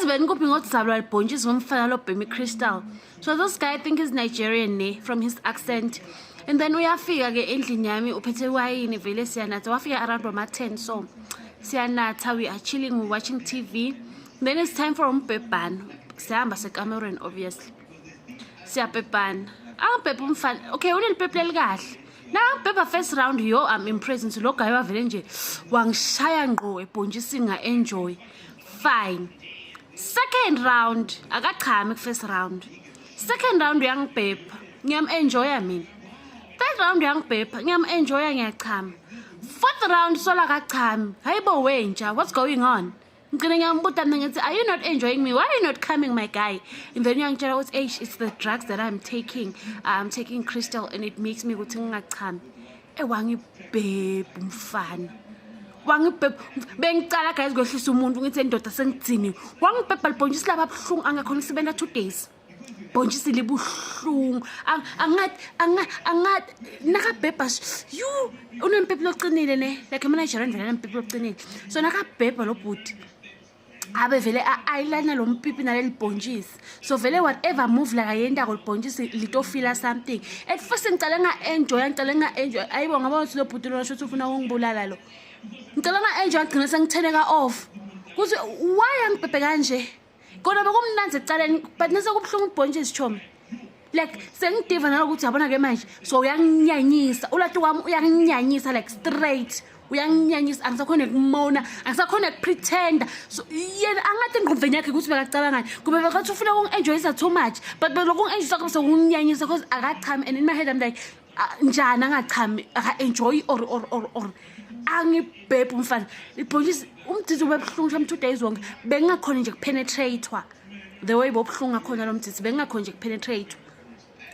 Benikuphi ngokuthi libhontshisi ngomfana lobhema i-crystal. So this guy, I think, is Nigerian ne, from his accent. And then uyafika-ke endlini yami uphethe iwayini, vele siyanatha. Wafika around boma-10, so siyanatha, we are chilling, we watching TV. Then it's time for umbhebhano. Siyahamba sekamerweni, obviously siyabhebhana. Angibhebha umfana, okay, unelipepe lelikahle. Nakangibhebha first round, yo, I'm impressed ngithi lo guy wavele nje wangishaya ngqo ebhontshisi, nga-enjoy, fine. Second round akachami ku-first round. Second round uyangibhebha, ngiyam-enjoya mina. Third round uyangibhebha, ngiyam-enjoya, ngiyachama. Fourth round sola akachami. Hayibo wenja, what's going on? Ngigcine ngiyambuta mina ngithi, "Are you not enjoying me? Why are you not coming, my guy?" And then uyangitshela ukuthi, "Eish, it's the drugs that I'm taking. I'm taking crystal and it makes me ukuthi ngingachami." Ewangibhebha umfana, wangibhebha. Bengicala guys kwehlisa umuntu, ngithi endoda sengidiniwe. Wangibhebha libhontshisi laba buhlungu, angakhona ukusebenza 2 days. Bhontshisi libuhlungu. Angathi nakabhebha yu unempepe locinile ne, like ama-Nigerian vele anempepe locinile. So nakabhebha lo bhuti abe vele ayilana lo mpipi naleli bhontshisi. So vele whatever move lakayentako, libhontshisi litofila something. At first ngicale nga-enjoya, ngicale nga-enjoy. Ayibo, ngabona ukuthi lo bhuti lona shuthi ufuna ukungibulala lo. Ngicela nga-enjoy, ngigcine sengitheneka off kuthi why angibhebhe kanje. Kona bekumnandzi ekucaleni, but nase kubuhlungu ibhontshisi, chomi. Like sengidiva nalokuthi yabona-ke manje so uyanginyanyisa ulati wami, uyanginyanyisa, like straight uyanginyanyisa. Angisakhona kumona, angisakhona kupretenda. So yena angathi engqondweni yakhe ukuthi bekacabangani, kube bekathi ufuna ukungi-enjoyisa too much, but belokungi-enjoyisa kube sekunginyanyisa because akachami. And in my head I'm like, "Ah, njani angachami? Aka-enjoy or angibhebhe umfana ibhontshisi?" Umdidi ube buhlungu sham 2 days wonke, bengingakhona nje kupenetrate-wa the way bobuhlungu ngakhona lo mdidi, bengingakhona nje kupenetrate.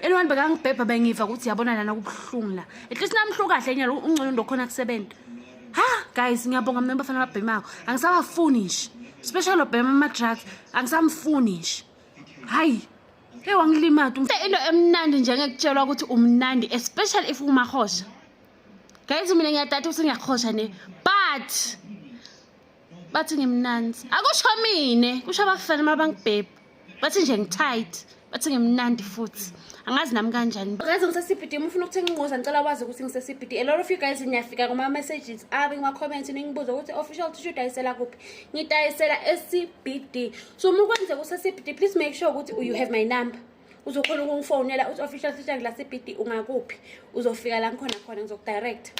Anyone bekangibhebha bengiva ukuthi yabona lana kubuhlungu la. At least namhlu kahle nyalo, ungcono ndokhona kusebenza. Ha guys, ngiyabonga mina. Bafana ababhemako angisabafuni nje, special obhema ama-drugs, angisamfuni nje. Hayi, hey, wangilimata. Into emnandi njengekutshelwa ukuthi umnandi, especially if umahosha. Guys, mina ngiyadata ukuthi ngiyahosha ne, but bathi ngimnandi. Akusho mine, kusho abafana mabangibhebha, bathi nje ngitight, bathi ngimnandi futhi. Angazi nami kanjani. Guys, ngise-CBD. Uma ufuna ukuthenga inqoza, ngicela wazi ukuthi ngise-CBD. A lot of you guys niyafika kuma-messages ami, kuma-comments, ningibuza ukuthi official tissue udayisela kuphi. Ngidayisela e-CBD. So uma ukwenzeka use-CBD, please make sure ukuthi you have my number, uzokhona ukungifonela uthi, "Official tissue, ngila CBD, ungakuphi?" Uzofika la ngikhona khona, ngizokudirect,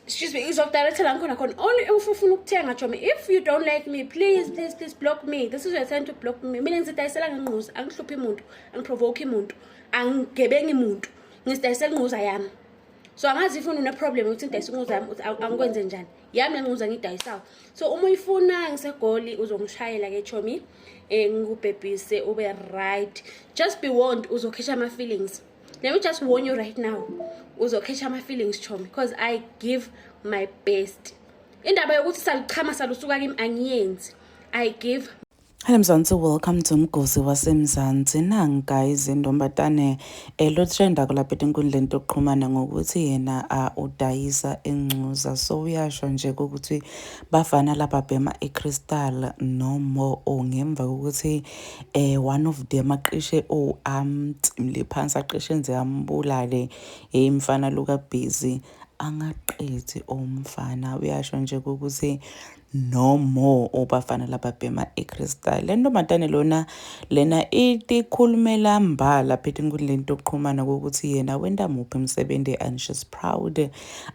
excuse me, ngizokudirecta la ngikhona khona. Only if ufuna ukuthenga, chomi. If you don't like me, please, please, please block me. This is your time to block me. Mina ngizidayisela ngenquza, angihluphi muntu, angiprovoke muntu, angigebengi muntu, ngizidayisela inquza yami. So angazi if une-problem ukuthi ngidayisa inquza yami, ukuthi angikwenze njani. Yami le nquza ngiyidayisayo. So uma uyifuna, ngiseGoli, uzongishayela-ke chomi, ngikubhebhise ube right. Just be warned, uzokhetha ama-feelings. Let me just warn you right now, uzokhetha ama-feelings chomi, because I give my best. Indaba yokuthi saluchama salusuka kimi angiyenzi. I give Hello Mzansi, welcome to Mgosi waseMzansi. Nangi guys, intombatane elo trenda kulapha enkundleni yokuxhumana ngokuthi yena udayisa encuza. So uyasho nje ukuthi bafana lapha bhema iCrystal no more, or ngemva kokuthi one of them aqishe oh amtsimle phansi, aqishe enze ambulale imfana luka busy angaqethi omfana. Uyasho nje ukuthi no more obafana lababhema iCrystal. Le ntombazane lona lena itikhulumela mbala phethe enkundleni yokuxhumana kokuthi yena wenta muphi umsebenzi and she's proud,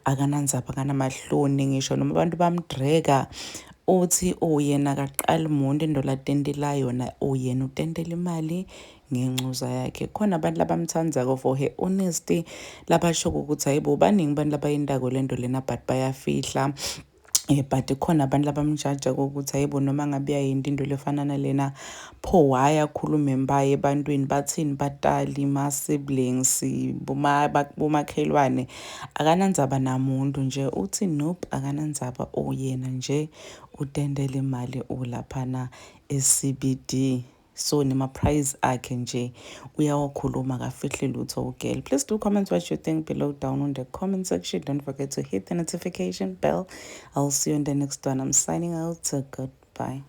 akanandzaba, akanamahloni ngisho noma abantu bamdreka. Uthi uyena akaqali muntu into latentela yona, uyena utentela imali ngencuza yakhe. Khona abantu labamthandzako for her honesty, labasho ukuthi hayibo, baningi abantu labayentako lento lena but bayafihla. But khona abantu labamjaja kokuthi hayibo, noma ngabe uyayenta into lefana nalena, pho why akhulume mbaye ebantwini? Bathini batali, ma-siblings, bomakhelwane? Akanandzaba namuntu nje. Uthi nope, akanandzaba, uyena nje utendela imali ulaphana e-CBD. So nema-price akhe nje uyawakhuluma, akafihli lutho ugirl. Please do comment what you think below down on the comment section. Don't forget to hit the notification bell. I'll see you in the next one. I'm signing out. So goodbye.